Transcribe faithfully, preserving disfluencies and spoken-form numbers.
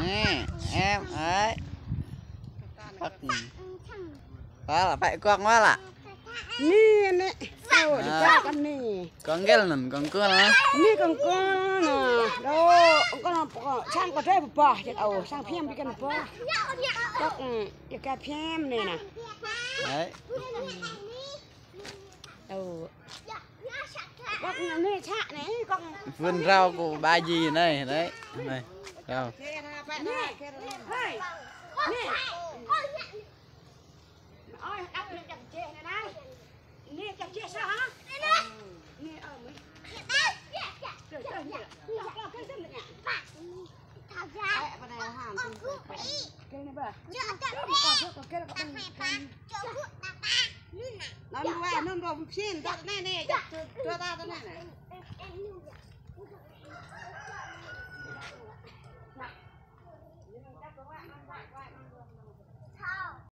Nè, em ơi. Kŏk. Wah, lă pĕ kŏk wah lă. Nè, nè. Tao đi kŏk anai. Kŏk gel anŭn, kŏk gel anŭn. Nè kŏk gel anŭn. Đô, kŏk anŭn pơkŏ. Sang kơ dai bơbah, jĕ ôh, sang phiăm biă kơ bơbah. Kŏk, mm, jĕ kơ phiăm nè nè. Đấy. Ơ. Kŏk anai čă anai, kŏk. Vườn rau của bà dì này, đấy. Này, rau. Nè, hơi. Nè. Ơi, đắp nè, đắp jeh anai nai. Nè, đắp jeh sao hả? Nè, ơ, mới. Trời, trời, trời. Ơ, ơ, cái gì nè. Ơ, apa nè, hả? Cái này bà. Anŭn wah, anŭn rŏm phiăn, tŏ anai nè, jăp tơ, tơ ta tơ anai nè.